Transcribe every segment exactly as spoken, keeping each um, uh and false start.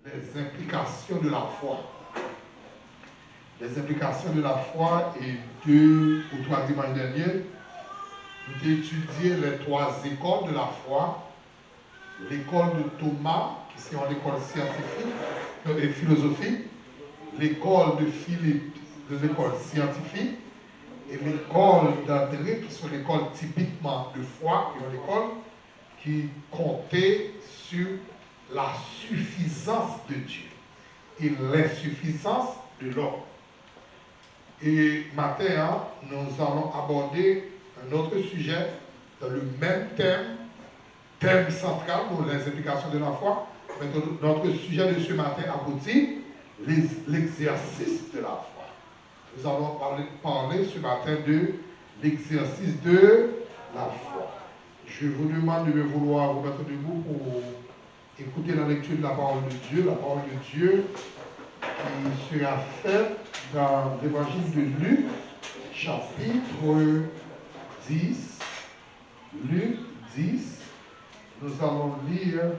Les implications de la foi. Les implications de la foi, et deux ou trois dimanches derniers, nous avons étudié les trois écoles de la foi. L'école de Thomas, qui c'est une école scientifique euh, et philosophique. L'école de Philippe, une école scientifique. Et l'école d'André, qui sont l'école typiquement de foi, et une école qui comptait sur la suffisance de Dieu et l'insuffisance de l'homme. Et matin, hein, nous allons aborder un autre sujet dans le même thème, thème central, donc les implications de la foi. Mais notre sujet de ce matin a pour titre l'exercice de la foi. Nous allons parler, parler ce matin de l'exercice de la foi. Je vous demande de me vouloir vous mettre debout pour écouter la lecture de la parole de Dieu, la parole de Dieu qui sera faite dans l'évangile de Luc, chapitre dix, Luc dix, nous allons lire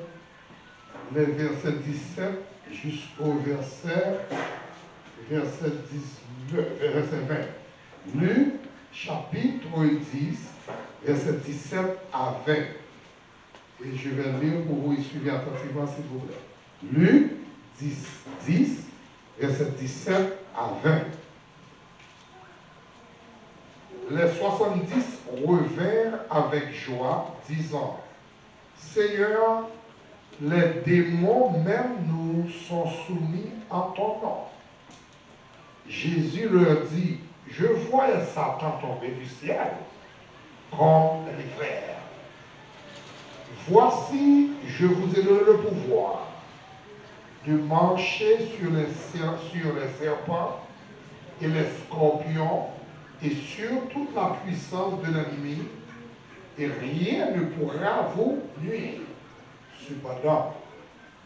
les versets dix-sept jusqu'au verset, verset dix-neuf, verset vingt. Luc, chapitre dix, verset dix-sept à vingt. Et je vais lire pour vous et suivez attentivement, s'il vous plaît. Luc dix, dix, verset dix-sept à vingt. Les soixante-dix revinrent avec joie, disant, Seigneur, les démons même nous sont soumis en ton nom. Jésus leur dit, Je voyais Satan tomber du ciel comme un éclair. Voici, je vous ai donné le pouvoir de marcher sur les, sur les serpents et les scorpions et sur toute la puissance de l'ennemi, et rien ne pourra vous nuire. Cependant,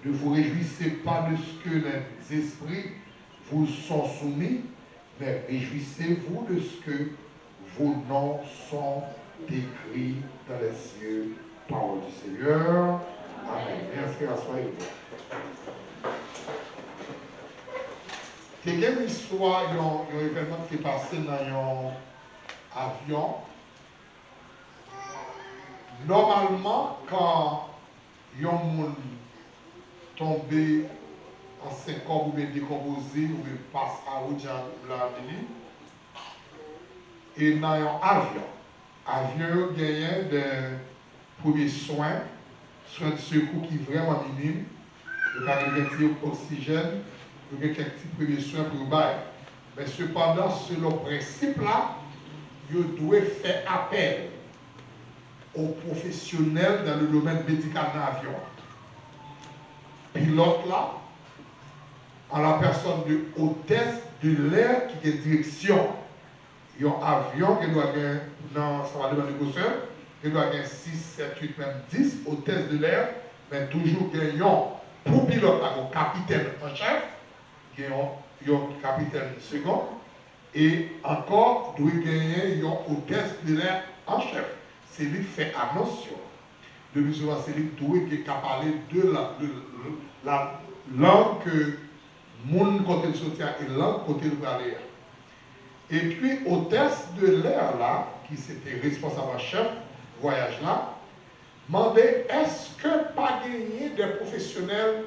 ne vous réjouissez pas de ce que les esprits vous sont soumis, mais réjouissez-vous de ce que vos noms sont écrits dans les cieux. Parole du Seigneur. Amen. Mèsi, aswè w. Te gen yon istwa, yon, yon evènman ki te pase nan yon avyon. Nòmalman, kan yon moun tonbe an senkòb oubyen dekonpoze oubyen pass out, jan yo di li, e nan yon avyon, avyon yo genyen de premye swen, swen de sekou ki vrèman minim. Yo ka gen kèk ti oksijèn, yo gen kèk ti premye swen pou yo bay. Men sepandan, selon prensip la, yo dwe fè apèl o pwofesyonèl dans le domaine médical nan avyon an. Pilòt la, an la pèsòn de otès de lè ki gen direksyon. Yon avyon gen dwa gen, nan, sa va depann de gwosè, gen dwa gen sis, sèt, uit, menm dis otès de lè, men toujou gen yon, pou pilòt la, gen yon kapitèn an chèf, gen yon, yon kapitèn segon, e ankò dwe genyen yon otès de lè an chèf. Se li k fè anons yo. Le pli souvan, se li k dwe gen ka pale de la, de la lang ke moun kote l soti a e lang kote l prale a. Epi, otès de lè la, ki se te responsab an chèf vwayaj la, mande èske pa genyen de pwofesyonèl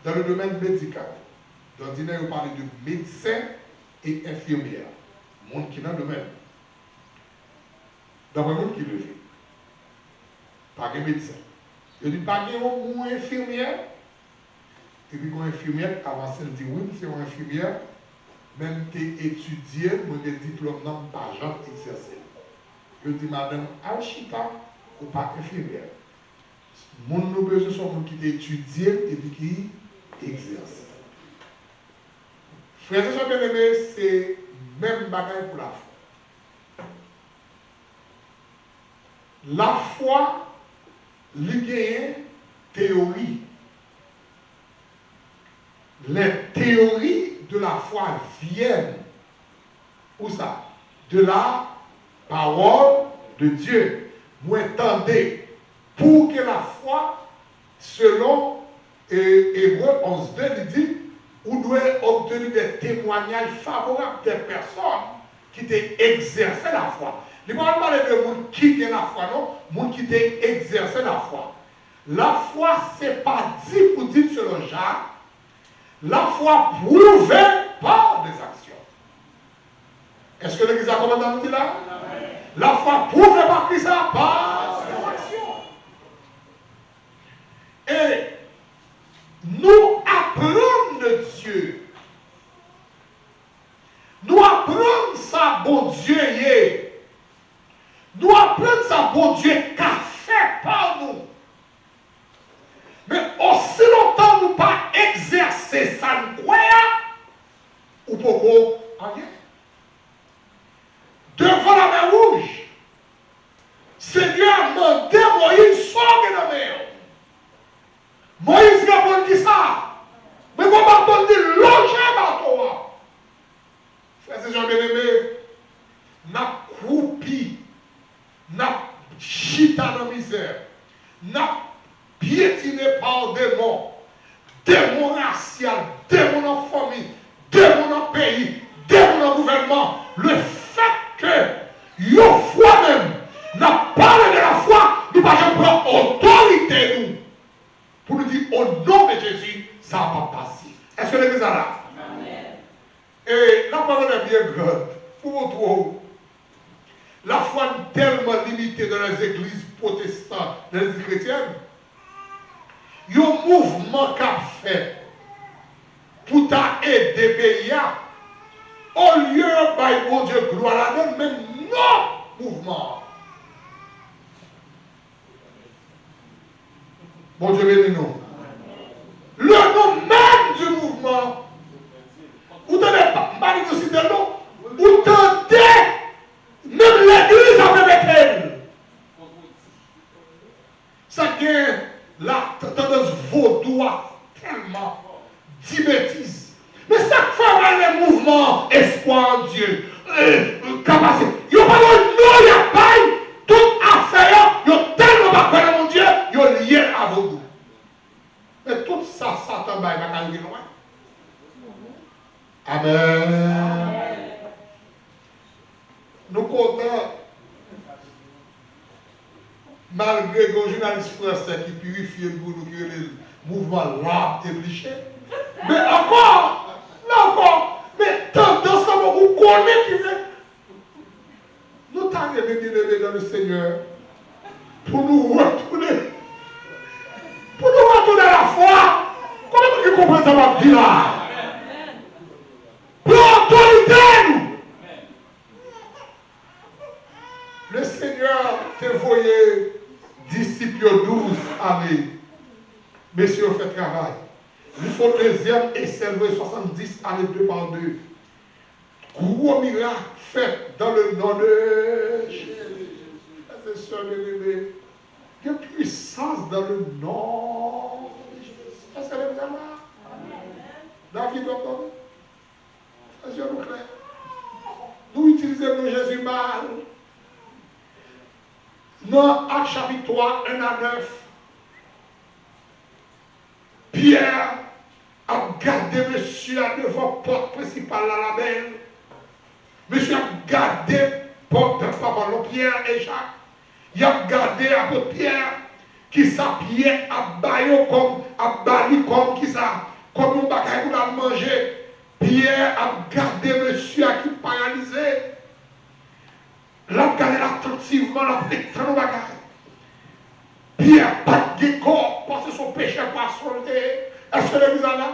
dans le domaine médical. Dòdinè, yo pale de medsen e enfimyè, moun ki nan domèn. Dapre moun ki leve, pa gen medsen. Yo di, pa gen yon moun enfimyè? Epi gen yon enfimyè k avanse, l di, wi, m se yon enfimyè, men m te etidye l, mwen gen diplòm nan, m pa janm egzèse l. Yo di, madanm, al chita, ou pa enfimyè. Moun nou bezwen se yon moun ki te etidye l epi ki egzèse. Frè e sè byeneme, se menm bagay pou lafwa. Lafwa, li genyen teyori. Les théories de la foi viennent, ousa? De la parole de Dieu. Mwen tande, pour que la foi, selon, E Ebre onz de, li di, ou dwe obtenir des témoignages favorables des personnes qui te exercé la foi. Li pa pale de moun ki gen lafwa, non, moun ki te egzèse lafwa. Lafwa, se pa di pou di selon Jak, lafwa pwouve pa dezaksyon. Èske legliz la konprann sa nou di la? Lafwa pwouve pa ki sa? Pa dezaksyon. E nou aprann de Dye. Nou aprann sa Bondye ye. Nou aprann sa Bondye ka fè pa nou. Men osi lontan nou pa egzèse sa n kwè a, ou poko anyen. Devan Lamè Wouj, Senyè a mande Moyiz, sa w gen nan men w? Moyiz reponn, ki sa? Mwen gen yon bato, li lonje bato a. Frè e sè byeneme, n ap kwoupi, n ap chita nan mizè, n ap pyetine pa demon, demon rasyal, demon nan fanmi, demon nan peyi, demon nan gouvènman. Lefètke yon fwa menm n ap pale de lafwa, nou pa janm pran otorite nou pou nou di, o non de Jezi, sa p ap pase. Èske legliz la la? E lafwa nou byen gran pou montre w. Lafwa n tèlman limite dans les églises protestant, dans les églises chrétiennes. Yon mouvman k ap fèt pou ta ede peyi a, olye yo bay Bondye glwa ladan l, men non mouvman an. Bondye beni nou. Le nom même du mouvement. Ou tande, m pa vin site l non. Ou tande, menm legliz ap repete l. Sa gen la tandans vodou a tèlman di betiz. Men sa k fè yo rele mouvman an Espwa an Dye, e, ka pase. Yo pa gen non y ap bay tout afè yo, yo tèlman pa kwè nan Bondye, yo lye l a vodou. Men tout sa Satan bay pa ka rive lwen. Amèn. Nou kontan. Malgre gen yon jounalis fransè ki pirifye l pou nou, ki rele l mouvman L'Arbre Ébléché. Men ankò, la ankò, men tandans lan, bon, ou konnen ki se. Nou ta renmen, byeneme dans le Seigneur, pou nou retounen, pou nou retounen lafwa. Konbyen moun ki konprann sa m ap di la? Pran otorite nou. Le Senyè te voye disip yo douz ale. Mesye yo fè travay. Li fè yon dezyèm esè, l voye swasanndis ale de pa de. Gwo mirak fèt dans le nom de Jésus. Frè e sè byeneme, gen pwisans dans le nom de Jésus. Èske legliz la la? David, w ap tande? Fè zye nou klè. Nou itilize non Jezi mal. Nan Ak chapit twa, en a nèf, Pyè ap gade mesye a devan pòt prensipal la, Labèl. Mesye ap gade pòt, papa, non, Pyè e Jak. Y ap gade apot Pyè, kisa Pyè ap ba yo kòm, ap ba li kòm kisa, kòm yon bagay pou l al manje. Pyè ap gade mesye a ki paralize. L ap gade l atantivman, l ap ret tann yon bagay. Pyè pa t gen kò, paske se yon pechè pwason l te ye. Èske legliz la la?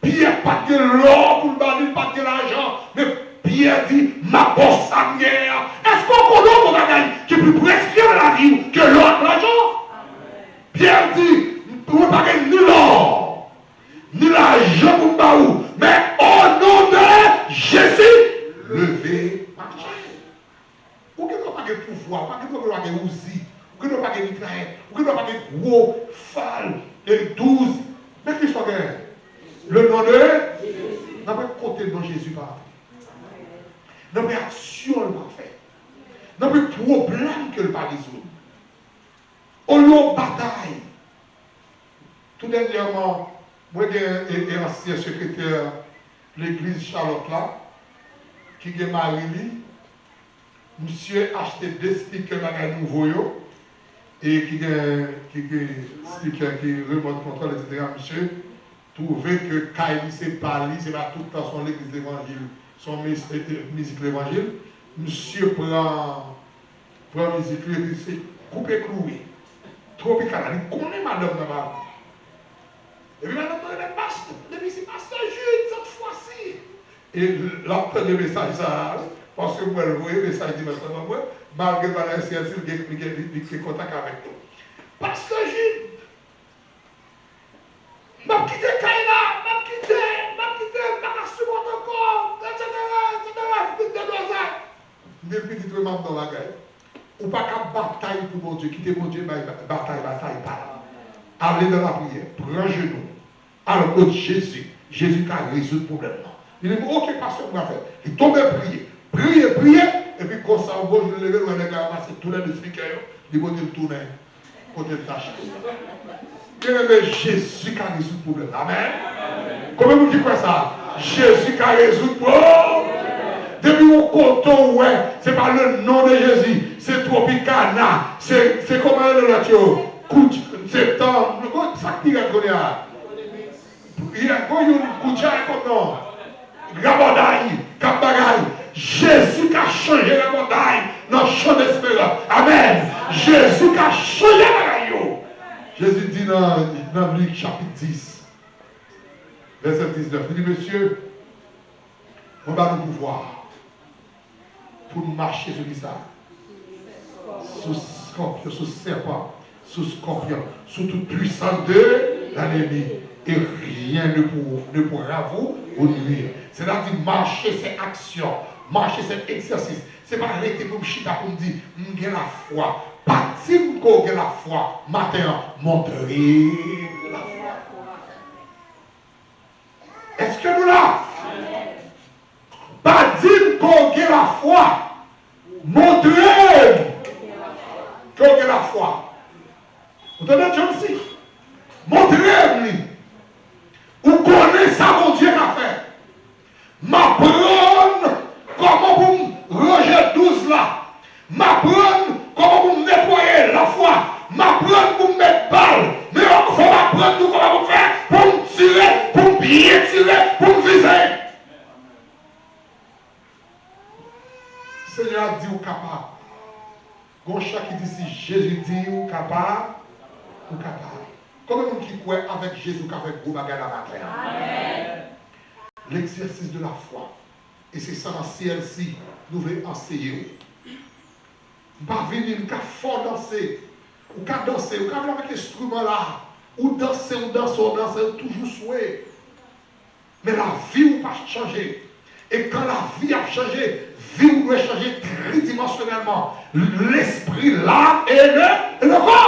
Pyè pa t gen lò pou l ba li, li pa t gen lajan. Men Pyè di, "M ap ba w sa m genyen an." Èske w konnen yon bagay ki pi presye nan lavi w ke lò ak lajan? Pyè di, "Mwen pa gen ni lò, ni lajan pou m ba ou, men o non de Jezi, leve, mache." Ou gen dwa pa gen pouvwa, ou pa gen dwa pa gen Uzi, ou gen dwa pa gen mitrayèt, ou gen dwa pa gen gwo fal, e douz. Men kisa w genyen? Le non de, n ap wè kote non Jezi pa antre. N ap wè aksyon l pa fè. N ap wè pwoblèm ke l pa rezoud. Olye w batay, Tou dènyèman, mwen gen e, e ansyen sekretè legliz Chalòt la, ki gen mari li. Misye achte de spikè bagay nouvo yo, e ki gen, ki gen spikè ki remòt kontwòl, etsetera. Misye twouve ke kay li se pa li, se pa tout tan se yon legliz levanjil, se yon mis-, e, e, mizik levanjil. Misye pran, pran mizik li epi se koupe kloure. Tropikana, li konnen madanm nan pa bon. Epi madanm nan rele pastè, depi se pastè Jude, cette fois-ci. E l ap tande mesaj sa a, wi, paske m wè l voye mesaj dimanch lan ban mwen, malgre l pa nan S C L C, li gen, li gen, li, li gen kontak avèk nou. Pastè Jude, m ap kite kay la, m ap kite, m ap kite, m pa ka sipòte ankò, etsetera, etsetera, vin deblozay. M di l, pitit, wi, m ap ba w bagay. Ou pa ka batay pou Bondye, kite Bondye bay batay, batay pa l. Ale nan lapriyè, pran jenou, al kot Jezi. Jezi ka rezoud pwoblèm nan. Li di, "Ok, pastè, m pral fè." Li tonbe priye, priye, priye, epi konsa, yon bon jou, li leve, l wè nèg la ranmase tou lè de spikè yo, li pote l tounen kote l t achte. Byeneme, Jezi ka rezoud pwoblèm la. Amèn. Konbyen moun ki kwè sa? Jezi ka rezoud pwoblèm. Depi yon kote w wè, se pa le non de Jezi, se Tropicana, se, se kòman rele lòt yo? Kout, se tan, sa k pi rèd kounye a? Yè, gon youn koutcha e kòb non. Rabòday, k ap bagay. Jezi ka chanje rabòday nan Chan Desperans. Amèn. Jezi ka chanje bagay yo. Jezi di nan, nan Lik chapit dis, vèsè diznèf, li di, "Mesye, mwen ba nou pouvwa pou n mache sou ki sa? Sou skòpyon, sou sèpan, sou skòpyon, sou tout pwisans de lènmi. E ryen ne pou, ne pourra vous, vous nuire." Sètadi, mache se aksyon, mache se egzèsis. Se pa rete pou m chita pou m di, "M gen lafwa." Pa di m ke w gen lafwa maten an, montre lafwa. Èske nou la? Pa di m ke w gen lafwa. Montre m ke w gen lafwa. Ou tande, John C? Montre m li. Ou konnen sa Bondye ka fè. M aprann kòman pou m ranje douz la. M aprann kòman pou m netwaye lafwa. M aprann pou m met bal. Men fò m aprann tou kòman pou m fè, pou m tire, pou m byen tire, pou m vize. Senyè a di ou kapab. Gon chan ki di, "Si Jezi di ou kapab, ou kapab." Konbyen moun ki kwè avèk Jezi ou ka fè gwo bagay la maten an? Amèn. L'exercice de la foi. E se sa nan C L C nou vle anseye w. M pa vini, m ka fè w danse. Ou ka danse, ou ka vin avèk enstriman la. Ou danse, ou danse, ou danse, ou toujou swe. Men lavi w pa chanje. E kan lavi ap chanje, vi w dwe chanje tridimansyonèlman. Lespri, lam e le, e le kò.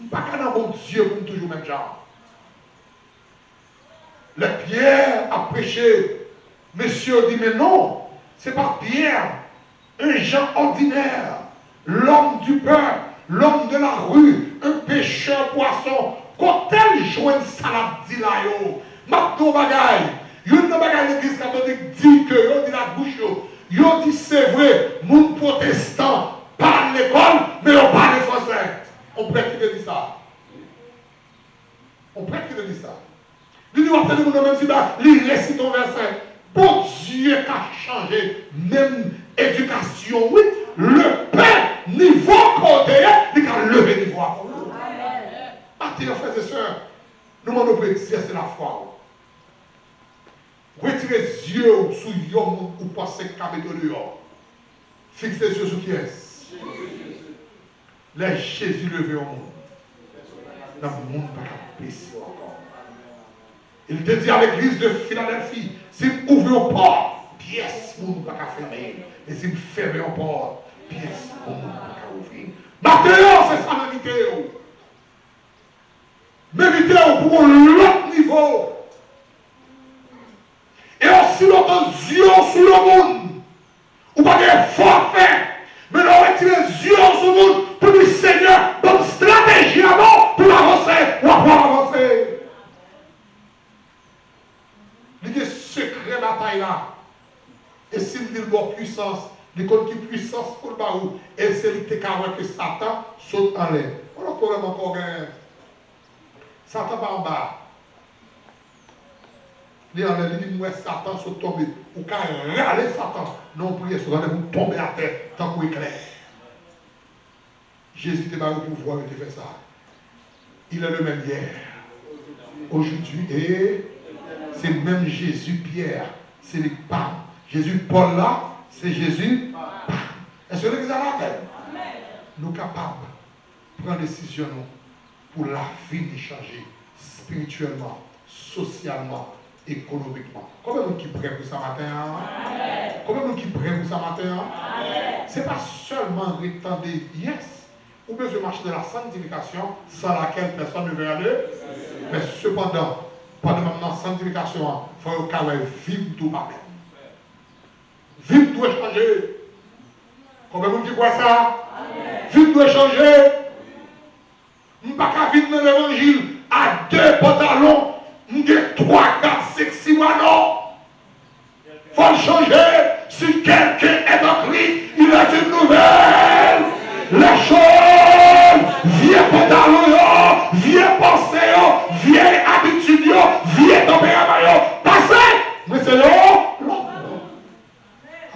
M pa ka nan Bondye pou m toujou menm jan. Lè Pyè ap preche, mesye yo di, "Men non, se pa Pyè, un Jean ordinaire, l'homme du peuple, l'homme de la rue, un pêcheur poisson." Kote l jwenn sa l ap di la yo? M ap di w bagay. Youn nan bagay legliz katolik di ke yo di l ak bouch yo. Yo di, "Se vre, moun pwotestan pa al lekòl, men yo pale fransè." On prèt ki te di sa. On prèt ki te di sa. Li di, w ap tande moun nan menm si ba, li resite yon vèsè. Bondye ka chanje menm edikasyon, wi. Lepè, nivo ke w te ye, li ka leve nivo a pou ou. Maten an, frè e sè, nou mande w pou egzèse lafwa w. Retire zye w sou yon moun ou panse k ka mete w deyò. Fikse zye w sou kiyès? Lè Jezi leve yon moun, nan moun pa ka bese w ankò. Il te di a legliz de Filadèlfi, si m ouvri yon pòt, pyès moun pa ka fèmen l. E si m fèmen yon pòt, pyès moun pa ka ouvri l. Maten an, se sa m envite w. M envite w pou yon lòt nivo. E osi lontan zye w sou yon moun, ou pa gen efò a fè. Men lè w retire zye w sou moun, pou di, "Senyè, ban m estrateji a non pou m avanse," w ap wè w avanse. ba w pwisans, li konn ki pwisans pou l ba ou, e se li ki te ka wè ke Satan sot anlè. Yon lòt pwoblèm ankò w genyen. Satan pa anba. Li anlè, li di, "M wè Satan sot tonbe." Ou ka rale Satan nan yon priyè, sot anlè pou tonbe atè tankou eklè. Jezi te ba yo pouvwa, yo te fè sa. Il est le même hier, aujourd'hui et se menm Jezi Pyè, se li k pa m. Jezi Pòl la, se Jezi pa m. Èske legliz la la avè m? Nou kapab pran desizyon nou pou lavi n chanje espirityèlman, sosyalman, ekonomikman. Konbyen moun ki prè pou sa maten an? Konbyen moun ki prè pou sa maten an? Se pa sèlman ret tande yes. Ou bezwen mache dans la sanctification sans laquelle personne ne verra le. Men sepandan, pandan m ap nan sanktifikasyon an, fò yo ka wè vi m tou pa menm. Vi m dwe chanje. Konbyen moun ki kwè sa? Vi m dwe chanje. M pa ka vin nan levanjil a de pantalon, m gen twa gad seksi bwa non. Fò l chanje. Si quelqu'un est en Christ, il est une nouvelle. Les choses, vye pantalon yo, vye panse yo, vye abitid yo, vye tanperaman yo pase. Mwen se yon lòt moun.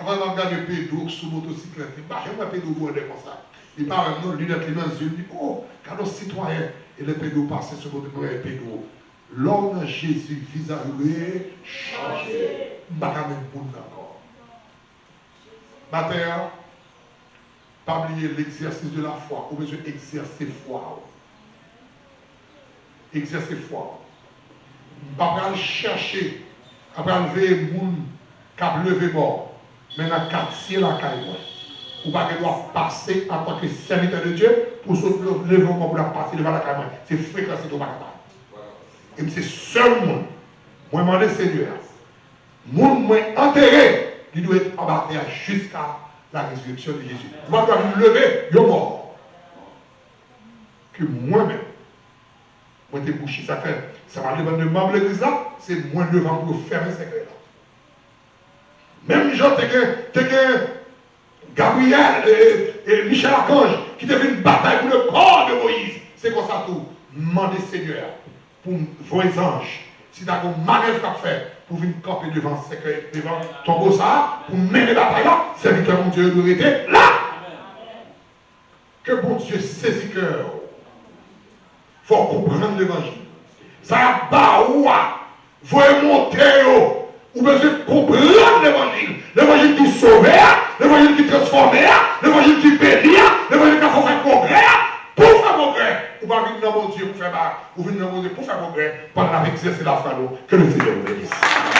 Avan m ap gade Pedro k sou motosiklèt li, m pa janm wè Pedro blòdè konsa. Li pa wè m non, linèt li nan zye l, li, "Oh, gade yon sitwayen." E lè Pedro pase sou moto, mwen wè Pedro. Lè w nan Jezi, vizaj ou dwe chanje. M pa ka menm moun nan ankò. Maten an, pa bliye l'exercice de la foi. Ou bezwen egzèse fwa w. Egzèse fwa w. M pa pral chèche, pa pral veye moun k ap leve mò. Men nan katye lakay mwen, ou pa gen dwa pase antanke sèvitè de Dye pou w sot leve yon kò pou l ap pase devan lakay mwen. Se frekans li tou pa kapab. E m se sèl moun, mwen mande Senyè a, moun mwen antere, li dwe ret anba tè a jiska la rezireksyon de Jezi. Ou pa dwe vin leve yon mò. Ke mwen menm, mwen te bouche. Sa fè, sa pa depann de manm legliz la, se mwen devan pou yo fèmen sèkèy la. Menm jan te gen, te gen Gabriyèl e, e, e Michel Archange ki te vin batay pou le kò de Moyiz. Se konsa tou, m mande Senyè a pou m voye zanj. Si ta gen manèv k ap fè pou vin kanpe devan sèkèy, devan tonbo sa a, pou mennen batay la, sèvitè Bondye yo dwe rete la. Ke Bondye sezi kè w. Fò w konprann levanjil. Sa y ap ba ou a, voye monte yo. Ou bezwen konprann levanjil. Levanjil ki sove a, levanjil ki transfòme a, levanjil ki beni a, levanjil k ap fè w fè pwogrè a. Pou w fè pwogrè, ou pa vin nan Bondye pou fè bagay. Ou vin nan Bondye pou fè pwogrè pandan n ap egzèse lafwa nou. Que le Seigneur vous bénisse.